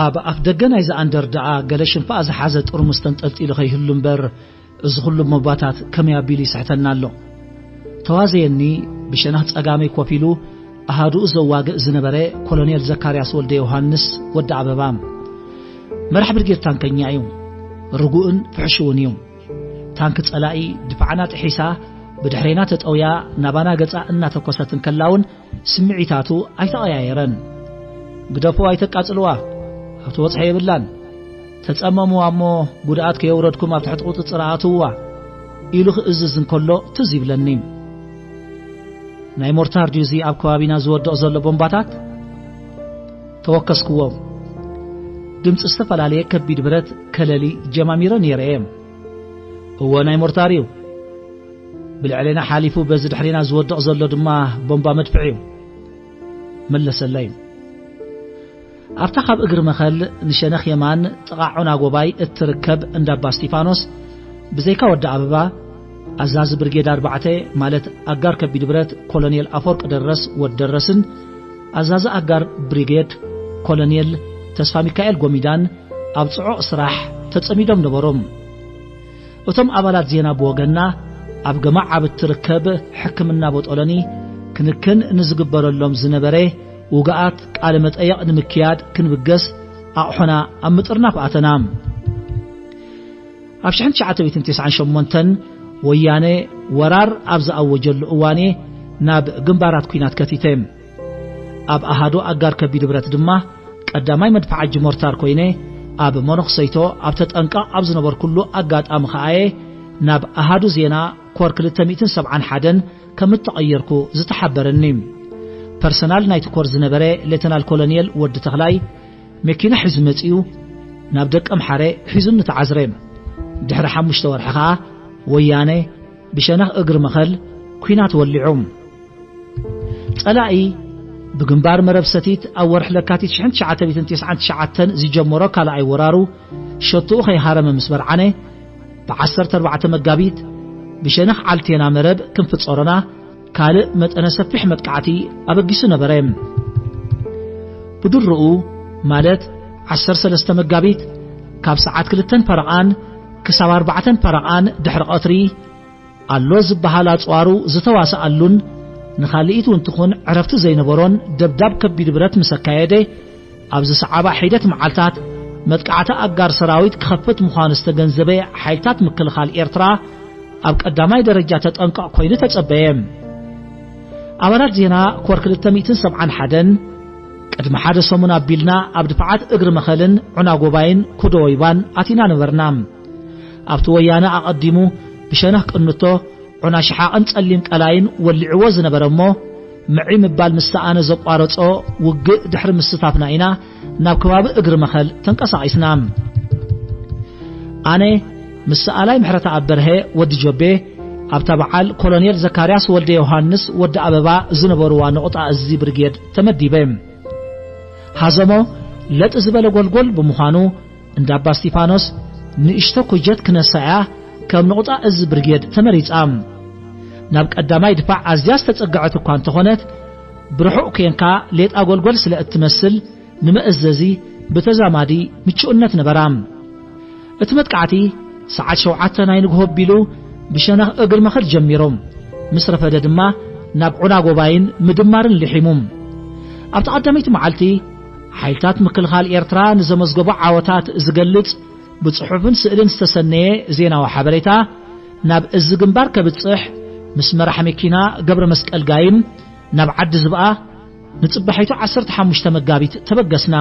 ኣብ ኣፍ ደገ ናይዛ ኣንደር ደኣ ገለ ሽንፋኣ ዝሓዘ ጥርሙስ ተንጠልጢሉ ከይህሉ እምበር፣ እዚ ኩሉ ሞባታት ከመይ ኣቢሉ ይስሕተና ኣሎ? ተዋዘየኒ፣ ብሸነኽ ጸጋመይ ኮፍ ኢሉ ኣሃዱኡ ዘዋግእ ዝነበረ ኮሎኔል ዘካርያስ ወልደ ዮሃንስ፣ ወዲ ኣበባ። መራሕ ብርጌድ ታንከኛ እዩ። ርጉእን ፍሕሽውን እዩ። ታንክ ጸላኢ ድፋዕና ጥሒሳ፣ ብድሕሬና ተጠውያ፣ ናባና ገጻ እናተኮሰት እንከላ እውን፣ ስምዒታቱ ኣይተቐያየረን። "ግደፍዋ፣ ኣይተቃጽልዋ፣ ኣብ ትበጽሖ የብላን። ተጸመምዋ እሞ፣ ጉድኣት ከየውረድኩም ኣብ ትሕቲ ቁጽጽር ኣእትውዋ" ኢሉ ክእዝዝ እንከሎ ትዝ ይብለኒ። "ናይ ሞርታር ድዩ እዚ ኣብ ከባቢና ዝወድቕ ዘሎ ቦምባታት?" ተወከስክዎ። ድምጺ ዝተፈላለየ ከቢድ ብረት ከለሊ ጀማሚረ ነይረ እየ። "እወ፣ ናይ ሞርታር እዩ። ብልዕሌና ሓሊፉ በዚ ድሕሬና ዝወድቕ ዘሎ ድማ ቦምባ መድፍዕ እዩ" መለሰለይ። ኣብታ ካብ እግሪ መኸል ንሸነኽ የማን ጥቓ ዑና ጎባይ እትርከብ እንዳባ እስቲፋኖስ፣ ብዘይካ ወዲ ኣበባ፣ ኣዛዚ ብርጌድ ኣርባዕተ፣ ማለት ኣጋር ከቢድ ብረት ኮሎኔል ኣፈወርቂ ደረስ ወድ ደረስን፣ ኣዛዚ ኣጋር ብሪጌድ ኮሎኔል ተስፋ ሚካኤል ጎሚዳን ኣብ ጽዑቕ ስራሕ ተጸሚዶም ነበሩ። እቶም ኣባላት ዜና ብወገንና፣ ኣብ ገማዕ ኣብ እትርከብ ሕክምና ቦጦሎኒ ክንክን ንዝግበረሎም ዝነበረ ውግኣት ቃለ መጠየቕ ንምክያድ ክንብገስ ኣቕሑና ኣብ ምጥርናፍ ኣተና። ኣብ ሽሕን ትሽዓተ ሚእትን ተስዓን ሸሞንተን ወያነ ወራር ኣብ ዝኣወጀሉ እዋን እየ ናብ ግንባራት ኲናት ከቲተ። ኣብ ኣሃዱ ኣጋር ከቢድ ብረት ድማ ቀዳማይ መድፍዓጂ ሞርታር ኮይነ፣ ኣብ መነኽሰይቶ ኣብ ተጠንቀቕ ኣብ ዝነበርኩሉ ኣጋጣሚ ከኣ እየ ናብ ኣሃዱ ዜና ኮር ክልተ ሚእትን ሰብዓን ሓደን ከም እተቐየርኩ ዝተሓበረኒ። ፐርሰናል ናይቲ ኮር ዝነበረ ሌተናል ኮሎኔል ወዲ ተኽላይ፣ መኪና ሒዙ መጺኡ፣ ናብ ደቀምሓረ ሒዙኒ ተዓዝረ። ድሕሪ ሓሙሽተ ወርሒ ኸኣ ወያነ ብሸነኽ እግሪ መኸል ኲናት ወሊዑ። ጸላኢ ብግንባር መረብ ሰቲት ኣብ ወርሒ ለካቲት ሽሕን ትሽዓተ ሚእትን ተስዓን ትሽዓተን ዝጀመሮ ካልኣይ ወራሩ ሸትኡ ከይሃረመ ምስ በርዓነ፣ ብዓሰርተ ኣርባዕተ መጋቢት ብሸነኽ ዓልቴና መረብ ክንፊ ጾሮና ካልእ መጠነ ሰፊሕ መጥቃዕቲ ኣበጊሱ ነበረ። ብድርኡ፣ ማለት ዓሰርተ ሰለስተ መጋቢት፣ ካብ ሰዓት ክልተን ፈረቓን ክሳብ ኣርባዕተን ፈረቓን ድሕሪ ቀትሪ፣ ኣሎ ዝበሃል ኣጽዋሩ ዝተዋስኣሉን ንኻልኢት እውን ትኹን ዕረፍቲ ዘይነበሮን ደብዳብ ከቢድ ብረት ምስ ኣካየደ፣ ኣብ ዝሰዓባ ሒደት መዓልታት መጥቃዕቲ ኣጋር ሰራዊት ክኸፍት ምዃኑ ዝተገንዘበ ሓይልታት ምክልኻል ኤርትራ ኣብ ቀዳማይ ደረጃ ተጠንቀቕ ኮይኑ ተጸበየ። ኣባላት ዜና ኮር ክልተ ሚእትን ሰብዓን ሓደን ቅድሚ ሓደ ሰሙን ኣቢልና ኣብ ድፋዓት እግሪ መኸልን ዑና ጎባይን ኩዶ ወይባን ኣቲና ነበርና። ኣብቲ ወያነ ኣቐዲሙ ብሸነኽ ቅንቶ ዑና ሽሓቕን ጸሊም ቀላይን ወሊዕዎ ዝነበረ እሞ፣ ምዒ ምባል ምስ ሰኣነ ዘቋረጾ ውግእ ድሕሪ ምስታፍና ኢና ናብ ከባቢ እግሪ መኸል ተንቀሳቒስና። ኣነ ምስ ሰኣላይ ምሕረተኣብ በርሀ ወዲ ጆቤ፣ ኣብታ በዓል ኮሎኔል ዘካርያስ ወልደ ዮሃንስ ወዲ ኣበባ ዝነበርዋ ንቑጣ እዚ ብርጌድ ተመዲበ። ሃዘሞ ለጥ ዝበለ ጎልጎል ብምዃኑ፣ እንዳ ኣባ እስቲፋኖስ ንእሽቶ ኩጀት ክነሳ እያ ከም ንቑጣ እዚ ብርጌድ ተመሪጻ። ናብ ቀዳማይ ድፋዕ ኣዝያ ዝተጸግዐት እኳ እንተኾነት፣ ብርሑቕ ኬንካ ሌጣ ጎልጎል ስለ እትመስል፣ ንመእዘዚ ብተዛማዲ ምቹእነት ነበራ። እቲ መጥቃዕቲ ሰዓት ሸውዓተ ናይ ንግሆ ኣቢሉ ብሸነኽ እግሪ መኸል ጀሚሩ፣ ምስ ረፈደ ድማ ናብ ዑና ጎባይን ምድማርን ልሒሙ። ኣብቲ ቀዳመይቲ መዓልቲ፣ ሓይልታት ምክልኻል ኤርትራ ንዘመዝገቦ ዓወታት ዝገልጽ ብጽሑፍን ስእልን ዝተሰነየ ዜናዊ ሓበሬታ ናብ እዚ ግንባር ከብጽሕ፣ ምስ መራሕ መኪና ገብረ መስቀል ጋይም ናብ ዓዲ ዝብኣ፣ ንጽባሒቱ ዓሰርተ ሓሙሽተ መጋቢት ተበገስና።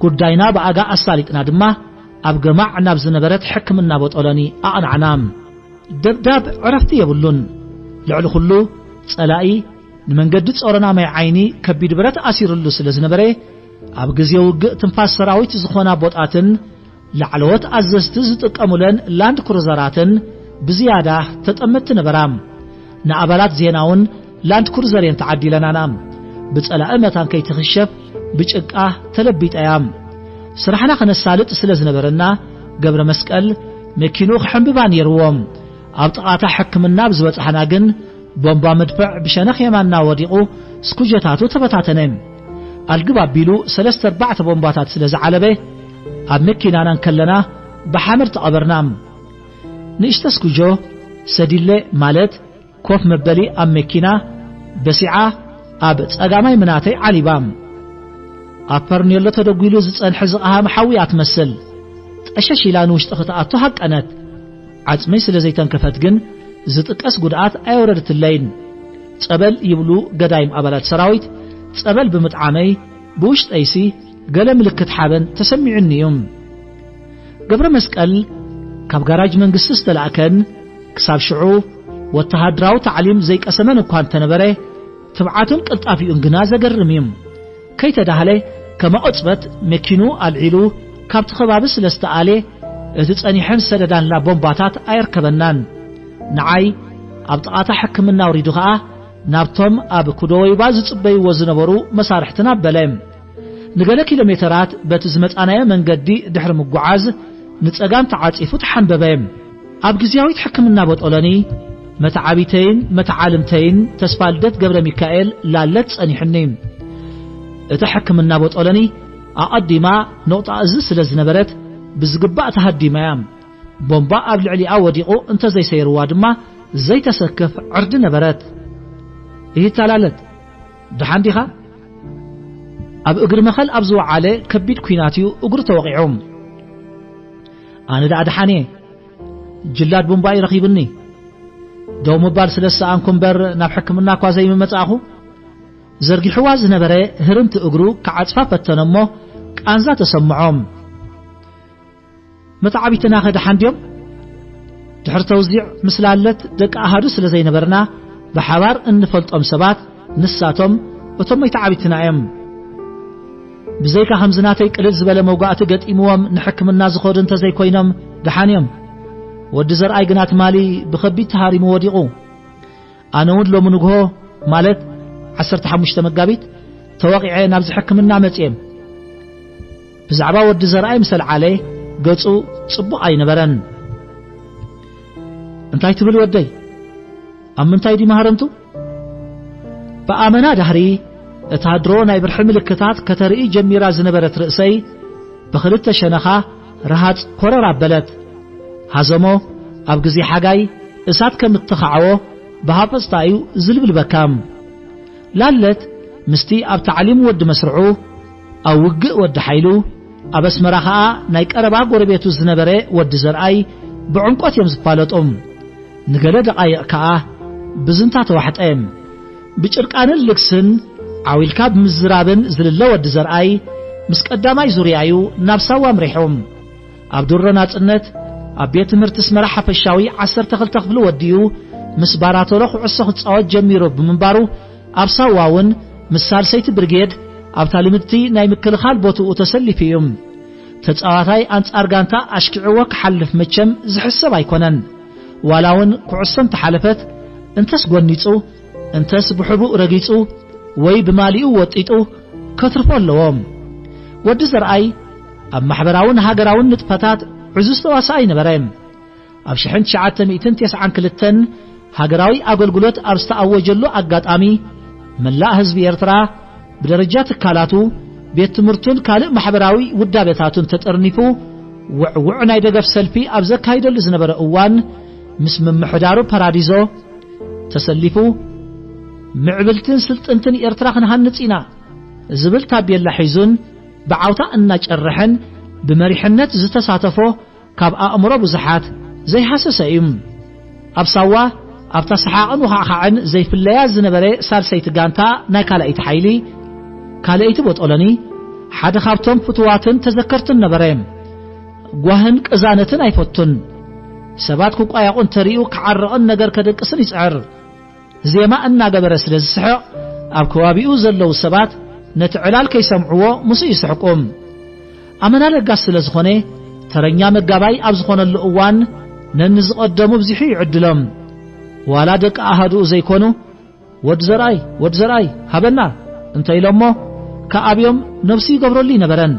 ጉዳይና ብኣጋ ኣሳሊጥና ድማ ኣብ ገማዕ ናብ ዝነበረት ሕክምና ቦጦሎኒ ኣቕናዕና። ደብዳብ ዕረፍቲ የብሉን። ልዕሊ ኩሉ ጸላኢ ንመንገዲ ጾሮና ማይ ዓይኒ ከቢድ ብረት ኣሲሩሉ ስለ ዝነበረ፣ ኣብ ግዜ ውግእ ትንፋስ ሰራዊት ዝኾና ቦጣትን ላዕለዎት ኣዘዝቲ ዝጥቀሙለን ላንድ ክሩዘራትን ብዝያዳ ተጠመትቲ ነበራ። ንኣባላት ዜና እውን ላንድ ክሩዘር እየን ተዓዲለናና። ብጸላኢ መታን ከይትኽሸፍ ብጭቃ ተለቢጣ እያ። ስራሕና ከነሳልጥ ስለ ዝነበረና፣ ገብረ መስቀል መኪንኡ ክሕንብባ ነይርዎ። ኣብ ጥቓታ ሕክምና ኣብ ዝበጻሕና ግን፣ ቦምባ መድፍዕ ብሸነኽ የማንና ወዲቑ፣ ስኩጀታቱ ተበታተነ። ኣልግብ ኣቢሉ ሰለስተ ኣርባዕተ ቦምባታት ስለ ዝዓለበ፣ ኣብ መኪናና እንከለና ብሓመድ ተቐበርና። ንእሽቶ ስኩጆ ሰዲለ፣ ማለት ኮፍ መበሊ ኣብ መኪና፣ በሲዓ ኣብ ጸጋማይ ምናተይ ዓሊባ። ኣብ ፐርኔሎ ተደጒሉ ዝጸንሐ ዝቐሃመ ሓዊ እያ ትመስል። ጠሸሽ ኢላ ንውሽጢ ክትኣቱ ሃቀነት። ዓጽመይ ስለ ዘይተንከፈት ግን ዝጥቀስ ጉድኣት ኣየውረድትለይን። ጸበል ይብሉ ገዳይም ኣባላት ሰራዊት፣ ጸበል ብምጥዓመይ ብውሽጠይሲ ገለ ምልክት ሓበን ተሰሚዑኒ እዩ። ገብረ መስቀል ካብ ጋራጅ መንግስቲ ዝተላእከን ክሳብ ሽዑ ወተሃደራዊ ታዕሊም ዘይቀሰመን እኳ እንተነበረ፣ ትብዓቱን ቅልጣፊኡን ግና ዘገርም እዩ። ከይተዳህለ ከመቐጽበት መኪኑ ኣልዒሉ ካብቲ ከባቢ ስለ ዝተኣለ፣ እቲ ጸኒሐን ሰደዳንላ ቦምባታት ኣየርከበናን። ንዓይ ኣብ ጥቓታ ሕክምና ኣውሪዱ ኸኣ ናብቶም ኣብ ኩዶወይባ ዝጽበይዎ ዝነበሩ መሳርሕትን ኣበለ። ንገለ ኪሎ ሜተራት በቲ ዝመጻናዮ መንገዲ ድሕሪ ምጉዓዝ ንጸጋም ተዓጺፉ ተሓንበበ። ኣብ ግዝያዊት ሕክምና ቦጦሎኒ መተዓቢተይን መተዓልምተይን ተስፋ ልደት ገብረ ሚካኤል ላለት ጸኒሕኒ። እታ ሕክምና ቦጦሎኒ ኣቐዲማ ነቑጣ እዝኒ ስለ ዝነበረት ብዝግባእ ተሃዲማ እያ። ቦምባ ኣብ ልዕሊኣ ወዲቑ እንተዘይሰይርዋ ድማ ዘይተሰክፍ ዕርዲ ነበረት። ይታላለት፣ ደሓን ዲኻ? ኣብ እግሪ መኸል ኣብ ዝወዓለ ከቢድ ኲናት እዩ እግሩ ተወቒዑ። ኣነ ደኣ ደሓን እየ። ጅላድ ቡምባ እዩ ረኺቡኒ። ደው ምባል ስለ ዝሰኣንኩ እምበር ናብ ሕክምና እኳ ዘይምመጻእኹ። ዘርጊሕዋ ዝነበረ ህርምቲ እግሩ ክዓጽፋ ፈተነ እሞ ቃንዛ ተሰምዖ። መተዓቢትናኸ ደሓን ድዮም? ድሕሪ ተውዚዕ ምስ ላለት ደቂ ኣሃዱ ስለ ዘይነበርና፣ ብሓባር እንፈልጦም ሰባት ንሳቶም እቶም መተዓቢትና እዮም። ብዘይካ ከምዚ ናተይ ቅልል ዝበለ መውጋእቲ ገጢምዎም ንሕክምና ዝኸዱ እንተዘይኮይኖም ደሓን እዮም። ወዲ ዘርኣይ ግና ትማሊ ብኸቢድ ተሃሪሙ ወዲቑ። ኣነ እውን ሎሚ ንግሆ፣ ማለት ዓሰርተ ሓሙሽተ መጋቢት፣ ተወቒዐ ናብዚ ሕክምና መጽየ። ብዛዕባ ወዲ ዘርኣይ ምስ ኣልዓለ፣ ገጹ ጽቡቕ ኣይነበረን። "እንታይ ትብል ወደይ? ኣብ ምንታይ ድዩ ማህረምቱ?" ብኣመና ዳህሪ እታ ድሮ ናይ ብርሒ ምልክታት ከተርኢ ጀሚራ ዝነበረት ርእሰይ፣ ብኽልተ ሸነኻ ረሃጽ ኮረር ኣበለት። ሃዘሞ ኣብ ግዜ ሓጋይ እሳት ከም እትኻዕዎ ብሃፈጽታ እዩ ዝልብልበካ። ላለት ምስቲ ኣብ ታዕሊም ወዲ መስርዑ፣ ኣብ ውግእ ወዲ ሓይሉ፣ ኣብ ኣስመራ ኸኣ ናይ ቀረባ ጎረቤቱ ዝነበረ ወዲ ዘርኣይ ብዕምቆት እዮም ዝፋለጡ። ንገለ ደቓይቕ ከኣ ብዝንታ ተዋሕጠ። ብጭርቃንን ልግስን ዓው ኢልካ ብምዝራብን ዝልለ ወዲ ዘርኣይ፣ ምስ ቀዳማይ ዙርያ'ዩ ናብ ሳዋ ኣምሪሑ። ኣብ ድሮ ናጽነት፣ ኣብ ቤት ትምህርቲ ኣስመራ ሓፈሻዊ ዓሰርተ ክልተ ክፍሊ ወዲኡ፣ ምስ ባራቶሎ ኩዕሶ ክጻወት ጀሚሩ ብምንባሩ፣ ኣብ ሳዋ እውን ምስ ሳልሰይቲ ብርጌድ ኣብታ ልምድቲ ናይ ምክልኻል ቦትኡ ተሰሊፉ እዩ። ተጻዋታይ ኣንጻር ጋንታ ኣሽኪዕዎ ክሓልፍ መቸም ዝሕሰብ ኣይኮነን። ዋላ እውን ኩዕሶ እንተሓለፈት፣ እንተስ ጎኒጹ፣ እንተስ ብሕቡእ ረጊጹ ወይ ብማሊኡ ወጢጡ ከትርፎ ኣለዎ። ወዲ ዘርኣይ ኣብ ማሕበራውን ሃገራውን ንጥፈታት ዕዙዝ ተዋሳኣይ ነበረ። ኣብ ሽሕን ትሽዓተ ሚእትን ተስዓን ክልተን ሃገራዊ ኣገልግሎት ኣብ ዝተኣወጀሉ ኣጋጣሚ፣ መላእ ህዝቢ ኤርትራ ብደረጃ ትካላቱ፣ ቤት ትምህርቱን ካልእ ማሕበራዊ ውዳቤታቱን ተጠርኒፉ፣ ውዕዉዕ ናይ ደገፍ ሰልፊ ኣብ ዘካይደሉ ዝነበረ እዋን፣ ምስ ምምሕዳሩ ፓራዲዞ ተሰሊፉ፣ "ምዕብልትን ስልጥንትን ኤርትራ ክንሃንጽ ኢና" ዝብል ታቤላ ሒዙን ብዓውታ እናጨረሐን ብመሪሕነት ዝተሳተፎ፣ ካብ ኣእምሮ ብዙሓት ዘይሃሰሰ እዩ። ኣብ ሳዋ፣ ኣብታ ሰሓቕን ወኻዕኻዕን ዘይፍለያ ዝነበረ ሳልሰይቲ ጋንታ ናይ ካልኣይቲ ሓይሊ፣ ካልኣይቲ ቦጦሎኒ፣ ሓደ ካብቶም ፍቱዋትን ተዘከርትን ነበረ። ጓህን ቅዛነትን ኣይፈቱን። ሰባት ክቋየቑ እንተሪኡ ክዓርቕን ነገር ከደቅስን ይጽዕር። ዜማ እናገበረ ስለ ዝስሕቕ፣ ኣብ ከባቢኡ ዘለዉ ሰባት ነቲ ዕላል ከይሰምዕዎ ምስኡ ይስሕቁ። ኣመና ለጋስ ስለ ዝኾነ፣ ተረኛ መጋባይ ኣብ ዝኾነሉ እዋን ነንዝቐደሙ ብዚሑ ይዕድሎም። ዋላ ደቂ ኣሃዱኡ ዘይኮኑ፣ "ወዲ ዘርኣይ፣ ወዲ ዘርኣይ፣ ሃበና" እንተ ኢሎሞ፣ ከኣብዮም ነብሱ ይገብረሉ ይነበረን።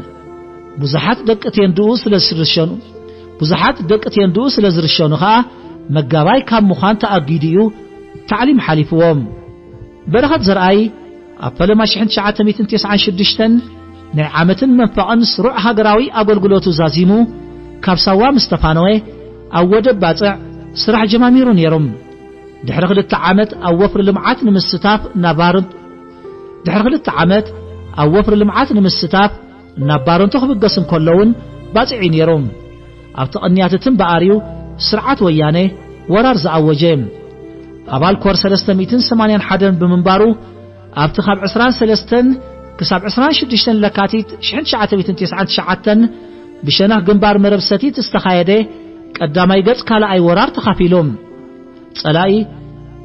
ብዙሓት ደቂ ቴንድኡ ስለ ዝርሸኑ፣ ብዙሓት ደቂ ቴንድኡ ስለ ዝርሸኑ ኸኣ፣ መጋባይ ካብ ምዃን ተኣጊዱ እዩ ታዕሊም ሓሊፍዎም። በረኸት ዘርኣይ ኣብ ፈለማ ሽሕን ትሽዓተ ሚእትን ተስዓን ሽዱሽተን ናይ ዓመትን መንፈቕን ስሩዕ ሃገራዊ ኣገልግሎቱ ዛዚሙ፣ ካብ ሳዋ ምስ ተፋነወ፣ ኣብ ወደብ ባጽዕ ስራሕ ጀማሚሩ ነይሩ። ድሕሪ ክልተ ዓመት ኣብ ወፍሪ ልምዓት ንምስታፍ ናብ ባር-፣ ድሕሪ ክልተ ዓመት ኣብ ወፍሪ ልምዓት ንምስታፍ ናብ ባረንቱ ክብገስ እንከሎ እውን ባጽዕ እዩ ነይሩ። ኣብቲ ቅንያት እቲ እምበኣር እዩ ስርዓት ወያነ ወራር ዝኣወጀ። ኣባል ኮር ሰለስተ ሚእትን ሰማንያን ሓደን ብምንባሩ፣ ኣብቲ ካብ ዕስራን ሰለስተን ክሳብ ዕስራን ሽዱሽተን ለካቲት ሽሕን ትሽዓተ ሚእትን ተስዓን ትሽዓተን ብሸነኽ ግንባር መረብ ሰቲት ዝተኻየደ ቀዳማይ ገጽ ካልኣይ ወራር ተኻፊሉ። ጸላኢ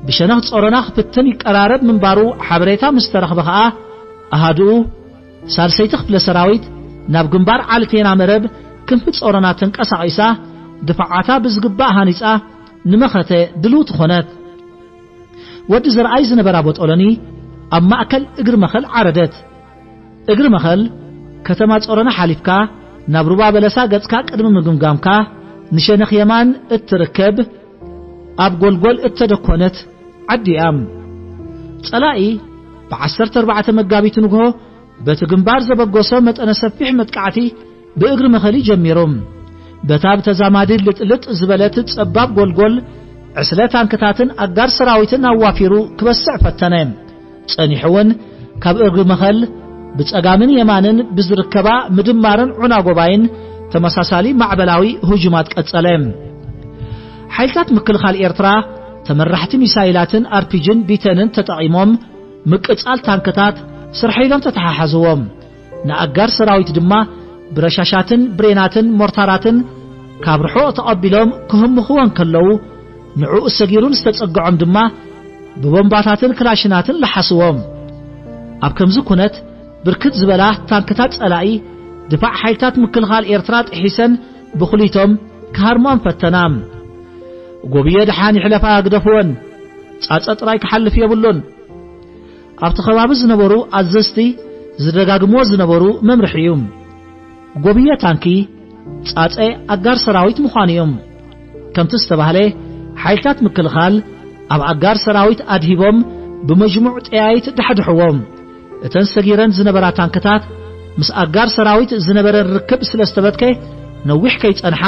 ብሸነኽ ጾሮና ክፍትን ይቀራረብ ምንባሩ ሓበሬታ ምስ ተረኽበ ኸኣ፣ ኣሃዱኡ ሳልሰይቲ ክፍለ ሰራዊት ናብ ግንባር ዓልቴና መረብ ክንፊ ጾሮና ተንቀሳቒሳ፣ ድፋዓታ ብዝግባእ ሃኒጻ ንመኸተ ድልውቲ ኾነት። ወዲ ዘርኣይ ዝነበራ ቦጦሎኒ ኣብ ማእከል እግሪ መኸል ዓረደት። እግሪ መኸል ከተማ ጾሮና ሓሊፍካ ናብ ሩባ በለሳ ገጽካ ቅድሚ ምግምጋምካ፣ ንሸነኽ የማን እትርከብ ኣብ ጎልጎል እተደኮነት ዓዲ እያ። ጸላኢ ብዓሰርተ ኣርባዕተ መጋቢት ንግሆ በቲ ግንባር ዘበገሶ መጠነ ሰፊሕ መጥቃዕቲ ብእግሪ መኸሊ ጀሚሩ። በታ ብተዛማዲ ልጥልጥ ዝበለት ጸባብ ጎልጎል ዕስለ ታንክታትን ኣጋር ሰራዊትን ኣዋፊሩ ክበስዕ ፈተነ። ጸኒሑ እውን ካብ እግሪ መኸል ብጸጋምን የማንን ብዝርከባ ምድማርን ዑና ጎባይን ተመሳሳሊ ማዕበላዊ ህጁማት ቀጸለ። ሓይልታት ምክልኻል ኤርትራ ተመራሕቲ ሚሳይላትን ኣርፒጅን ቢተንን ተጠቒሞም ምቅጻል ታንክታት ስርሐ ኢሎም ተተሓሓዝዎም። ንኣጋር ሰራዊት ድማ ብረሻሻትን ብሬናትን ሞርታራትን ካብ ርሑቕ ተቐቢሎም ክህምኽዎ እንከለዉ፣ ንዕኡ ሰጊሩን ዝተጸግዖም ድማ ብቦምባታትን ክላሽናትን ለሓስዎም። ኣብ ከምዚ ኩነት ብርክት ዝበላ ታንክታት ጸላኢ ድፋዕ ሓይልታት ምክልኻል ኤርትራ ጥሒሰን ብኹሊቶም ክሃርሞም ፈተና። ጎብየ ደሓን ይሕለፋ ግደፍወን፣ ጻጸ ጥራይ ክሓልፍ የብሉን። ኣብቲ ከባቢ ዝነበሩ ኣዘዝቲ ዝደጋግምዎ ዝነበሩ መምርሒ እዩ። ጎብየ ታንኪ ጻጸ ኣጋር ሰራዊት ምዃኑ እዩ። ከምቲ ዝተባህለ፣ ሓይልታት ምክልኻል ኣብ ኣጋር ሰራዊት ኣድሂቦም ብመጅሙዕ ጠያይት ዳሕድሕዎም። እተን ሰጊረን ዝነበራ ታንክታት ምስ ኣጋር ሰራዊት ዝነበረን ርክብ ስለ ዝተበትከ፣ ነዊሕ ከይጸንሓ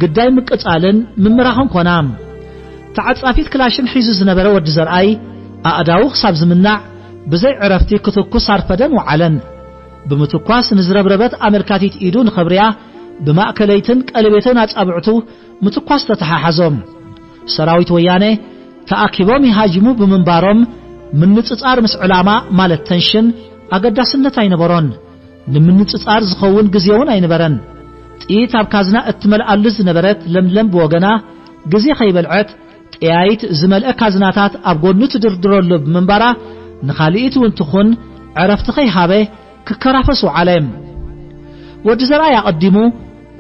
ግዳይ ምቅጻልን ምምራኽን ኮና። ተዓጻፊት ክላሽን ሒዙ ዝነበረ ወዲ ዘርኣይ፣ ኣእዳዉ ክሳብ ዝምናዕ ብዘይ ዕረፍቲ ክትኩስ ኣርፈደን ወዓለን። ብምትኳስ ንዝረብረበት ኣመልካቲት ኢዱ ንኸብርያ ብማእከለይትን ቀለቤትን ኣጻብዕቱ ምትኳስ ተተሓሓዞም። ሰራዊት ወያነ ተኣኪቦም ይሃጅሙ ብምንባሮም፣ ምንጽጻር ምስ ዕላማ ማለት ተንሽን ኣገዳስነት ኣይነበሮን። ንምንጽጻር ዝኸውን ግዜ እውን ኣይነበረን። ጥይት ኣብ ካዝና እትመልኣሉ ዝነበረት ለምለም ብወገና፣ ግዜ ከይበልዐት፣ ጠያይት ዝመልአ ካዝናታት ኣብ ጎኑ ትድርድረሉ ብምንባራ፣ ንኻልኢት እውን ትኹን ዕረፍቲ ከይሃበ ክከራፈስ ወዓለ። ወዲ ዘርኣይ ኣቐዲሙ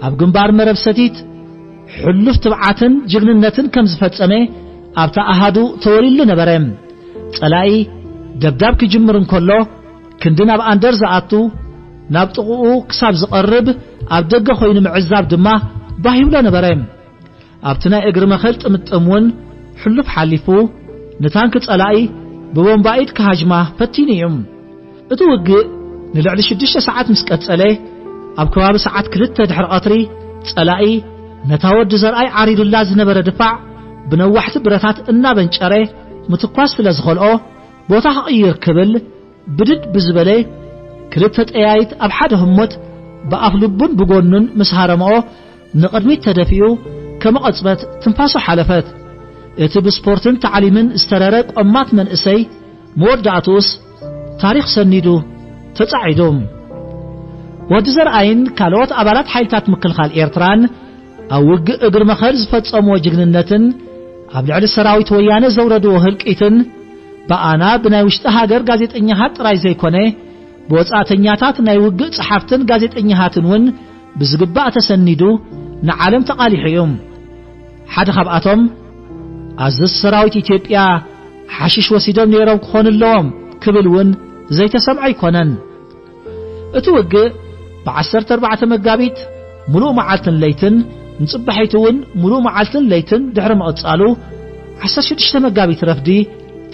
ኣብ ግንባር መረብ ሰቲት ሕሉፍ ትብዓትን ጅግንነትን ከም ዝፈጸመ ኣብታ ኣሃዱ ተወሊሉ ነበረ። ጸላኢ ደብዳብ ክጅምር እንከሎ፣ ክንዲ ናብ ኣንደር ዝኣቱ፣ ናብ ጥቕኡ ክሳብ ዝቐርብ፣ ኣብ ደገ ኮይኑ ምዕዛብ ድማ ባህ ይብሎ ነበረ። ኣብቲ ናይ እግሪ መኸል ጥምጥም እውን ሕሉፍ ሓሊፉ፣ ንታንክ ጸላኢ ብቦምባኢት ክሃጅማ ፈቲኑ እዩ። እቲ ውግእ ንልዕሊ ሽዱሽተ ሰዓት ምስ ቀጸለ፣ ኣብ ከባቢ ሰዓት ክልተ ድሕሪ ቀትሪ፣ ጸላኢ ነታ ወዲ ዘርኣይ ዓሪዱላ ዝነበረ ድፋዕ ብነዋሕቲ ብረታት እናበንጨረ ምትኳስ ስለ ዝኸልኦ፣ ቦታ ክቕይር ክብል ብድድ ብዝበለ ክልተ ጠያይት ኣብ ሓደ ህሞት ብኣፍ ልቡን ብጎኑን ምስ ሃረምኦ፣ ንቕድሚት ተደፊኡ፣ ከመቐጽበት ትንፋሱ ሓለፈት። እቲ ብስፖርትን ታዕሊምን ዝተረረ ቆማት መንእሰይ፣ መወዳእትኡስ ታሪኽ ሰኒዱ ተጻዒዱ። ወዲ ዘርኣይን ካልኦት ኣባላት ሓይልታት ምክልኻል ኤርትራን ኣብ ውግእ እግሪ መኸል ዝፈጸምዎ ጅግንነትን ኣብ ልዕሊ ሰራዊት ወያነ ዘውረድዎ ህልቂትን፣ ብኣና ብናይ ውሽጢ ሃገር ጋዜጠኛታት ጥራይ ዘይኮነ፣ ብወጻእተኛታት ናይ ውግእ ጸሓፍትን ጋዜጠኛታትን እውን ብዝግባእ ተሰኒዱ ንዓለም ተቓሊሑ እዩ። ሓደ ካብኣቶም፣ ኣዘዝቲ ሰራዊት ኢትዮጵያ ሓሽሽ ወሲዶም ነይሮም ክኾኑ ኣለዎም ክብል እውን ዘይተሰምዐ ኣይኮነን። እቲ ውግእ ብዓሰርተ ኣርባዕተ መጋቢት ምሉእ መዓልትን ለይትን፣ ንጽባሒቱ እውን ምሉእ መዓልትን ለይትን ድሕሪ ምቕጻሉ፣ ዓሰርተ ሽዱሽተ መጋቢት ረፍዲ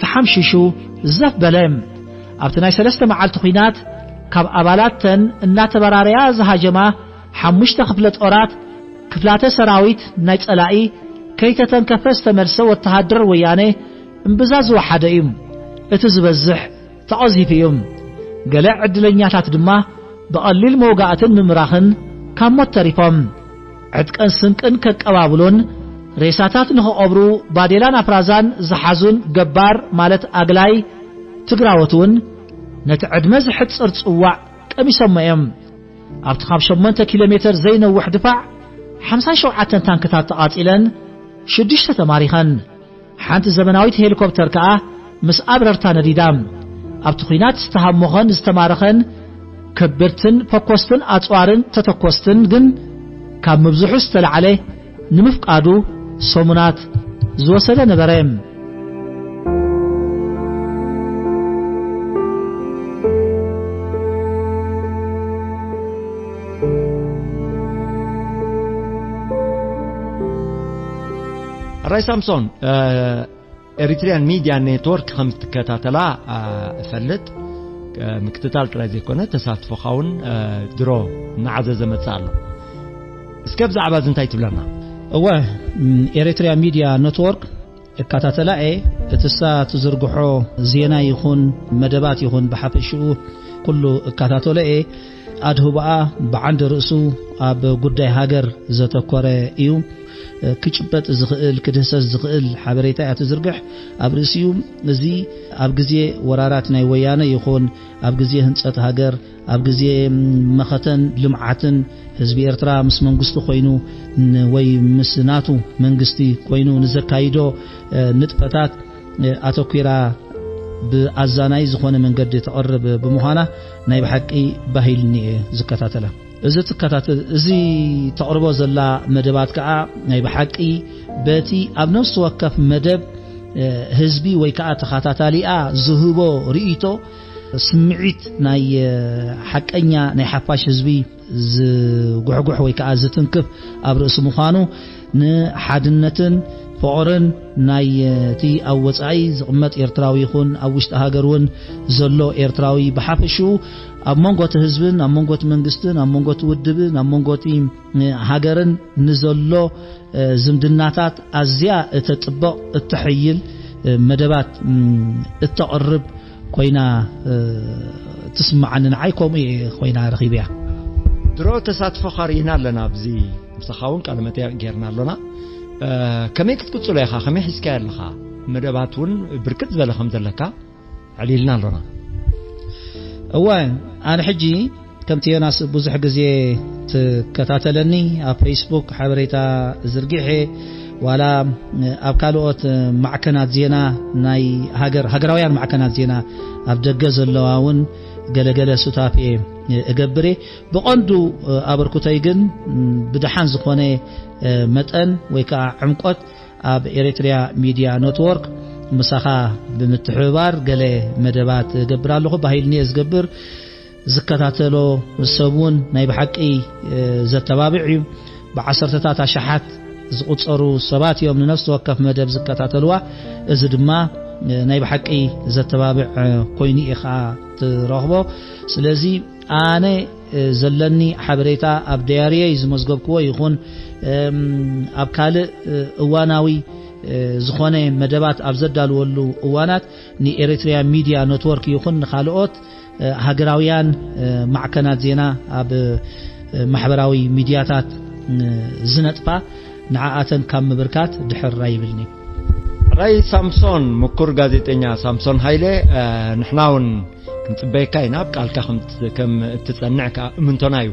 ተሓምሺሹ ዘፍ በለ። ኣብቲ ናይ ሰለስተ መዓልቲ ኲናት፣ ካብ ኣባላተን እናተበራረያ ዝሃጀማ ሓሙሽተ ክፍለ ጦራት፣ ክፍላተ ሰራዊት ናይ ጸላኢ ከይተተንከፈ ዝተመልሰ ወተሃደር ወያነ እምብዛ ዝወሓደ እዩ። እቲ ዝበዝሕ ተቐዚፉ እዩ። ገለ ዕድለኛታት ድማ ብቐሊል መውጋእትን ምምራኽን ካብ ሞት ተሪፎም። ዕጥቀን ስንቅን ከቀባብሉን ሬሳታት ንኽቐብሩ ባዴላን ኣፍራዛን ዝሓዙን ገባር፣ ማለት ኣግላይ ትግራዎት እውን ነቲ ዕድመ ዝሕጽር ጽዋዕ ቀሚሶሞ እዮም። ኣብቲ ካብ ሸሞንተ ኪሎ ሜተር ዘይነውሕ ድፋዕ፣ ሓምሳን ሸውዓተን ታንክታት ተቓጺለን፣ ሽዱሽተ ተማሪኸን። ሓንቲ ዘመናዊት ሄሊኮፕተር ከኣ ምስ ኣብረርታ ነዲዳ። ኣብቲ ኲናት ዝተሃሞኸን ዝተማረኸን ከበድትን ፈኮስትን ኣጽዋርን ተተኮስትን ግን ካብ ምብዝሑ ዝተላዕለ ንምፍቃዱ ሰሙናት ዝወሰደ ነበረ። ሕራይ ሳምሶን፣ ኤሪትሪያን ሚድያ ኔትወርክ ከም እትከታተላ፣ እ፣ እፈልጥ። እ፣ ምክትታል ጥራይ ዘይኮነ፣ ተሳትፎኻ እውን፣ እ፣ ድሮ እናዓዘዘ መጽእ ኣሎ። እስከ ብዛዕባ እዚ እንታይ ትብለና? እወ፣ ም፣ ኤሪትሪያ ሚድያ ኔትወርክ እከታተላ እየ። እቲ እሳ ትዝርግሖ ዜና ይኹን መደባት ይኹን ብሓፈሽኡ ኩሉ እከታተሎ እየ። ኣድህቦኣ ብዓንዲ ርእሱ ኣብ ጉዳይ ሃገር ዘተኮረ እዩ። ክጭበጥ ዝኽእል፣ ክድህሰስ ዝኽእል ሓበሬታ እያ ትዝርግሕ። ኣብ ርእሲኡ፣ እዚ ኣብ ግዜ ወራራት ናይ ወያነ ይኹን፣ ኣብ ግዜ ህንጸት ሃገር፣ ኣብ ግዜ መኸተን ልምዓትን ህዝቢ ኤርትራ ምስ መንግስቱ ኮይኑ ን-፣ ወይ ምስ ናቱ መንግስቲ ኮይኑ ንዘካይዶ፣ እ፣ ንጥፈታት፣ እ፣ ኣተኲራ ብኣዛናይ ዝኾነ መንገዲ ተቕርብ ብምዃና ናይ ብሓቂ ባህ ኢልኒ እየ ዝከታተላ። እዚ ትከታተ-፣ እዚ ተቕርቦ ዘላ መደባት ከኣ ናይ ብሓቂ በቲ ኣብ ነፍሲ ወከፍ መደብ፣ እ፣ ህዝቢ ወይ ከኣ ተኸታታሊኣ ዝህቦ ርእይቶ ስምዒት ናይ፣ እ፣ ሓቀኛ ናይ ሓፋሽ ህዝቢ ዝጉሕጉሕ ወይ ከኣ ዝትንክፍ ኣብ ርእሲ ምዃኑ፣ ንሓድነትን ፍቕርን ናይ፣ እ፣ እቲ ኣብ ወጻኢ ዝቕመጥ ኤርትራዊ ይኹን ኣብ ውሽጢ ሃገር እውን ዘሎ ኤርትራዊ ብሓፈሽኡ ኣብ መንጎ እቲ ህዝብን ኣብ መንጎ እቲ መንግስትን ኣብ መንጎ እቲ ውድብን ኣብ መንጎ እቲ፣ እ፣ ሃገርን ንዘሎ፣ እ፣ ዝምድናታት ኣዝያ እተጥብቕ፣ እተሐይል፣ እ፣ መደባት፣ እም፣ እተቕርብ ኮይና፣ እ፣ ትስምዓኒ። ንዓይ ከምኡ እየ ኮይና ረኺበያ። ድሮ ተሳትፎኻ ርኢና ኣለና፣ ኣብዚ ምሳኻ እውን ቃለ መጠይቕ ጌርና ኣሎና። እ፣ ከመይ ክትቅጽሎ ኢኻ? ከመይ ሒዝካዮ ኣለኻ? መደባት እውን ብርክት ዝበለ ከም ዘለካ ኣዕሊልና ኣሎና። እወ፣ ኣነ ሕጂ ከምቲ ዮናስ ብዙሕ ግዜ ትከታተለኒ፣ ኣብ ፌስቡክ ሓበሬታ ዝርጊሐ፣ ዋላ ኣብ ካልኦት ማዕከናት ዜና ናይ ሃገር፣ ሃገራውያን ማዕከናት ዜና ኣብ ደገ ዘለዋ እውን ገለገለ ሱታፌ እገብር እየ። ብቐንዱ ኣበርክቶይ ግን ብደሓን ዝኾነ መጠን ወይ ከዓ ዕምቆት ኣብ ኤሪትሪያ ሚድያ ኔትወርክ ምሳኻ ብምትሕብባር ገለ መደባት እገብር ኣለኹ። ባህ ኢልኒ እየ ዝገብር። ዝከታተሎ ሰብ እውን ናይ ብሓቂ፣ እ፣ ዘተባብዕ እዩ። ብዓሰርተታት ኣሽሓት ዝቑጸሩ ሰባት እዮም ንነፍሲ ወከፍ መደብ ዝከታተልዋ። እዚ ድማ፣ እ፣ ናይ ብሓቂ ዘተባብዕ፣ እ፣ ኮይኑ ኢኻ ትረኽቦ። ስለዚ ኣነ፣ እ፣ ዘለኒ ሓበሬታ ኣብ ዳያሪየይ ዝመዝገብክዎ ይኹን፣ እም፣ ኣብ ካልእ፣ እ፣ እዋናዊ፣ እ፣ ዝኾነ መደባት ኣብ ዘዳልወሉ እዋናት ንኤሪትሪያ ሚድያ ኔትወርክ ይኹን ንኻልኦት፣ እ፣ ሃገራውያን፣ እ፣ ማዕከናት ዜና ኣብ፣ እ፣ ማሕበራዊ ሚድያታት፣ እ፣ ዝነጥፋ ንዓኣተን ካብ ምብርካት ድሕር ኣይብልኒ። ሕራይ ሳምሶን፣ ምኩር ጋዜጠኛ ሳምሶን ሃይለ፣ እ፣ ንሕና እውን ክንጽበየካ ኢና። ኣብ ቃልካ ከም ት-፣ ከም እትጸንዕ ከኣ እምንቶና እዩ።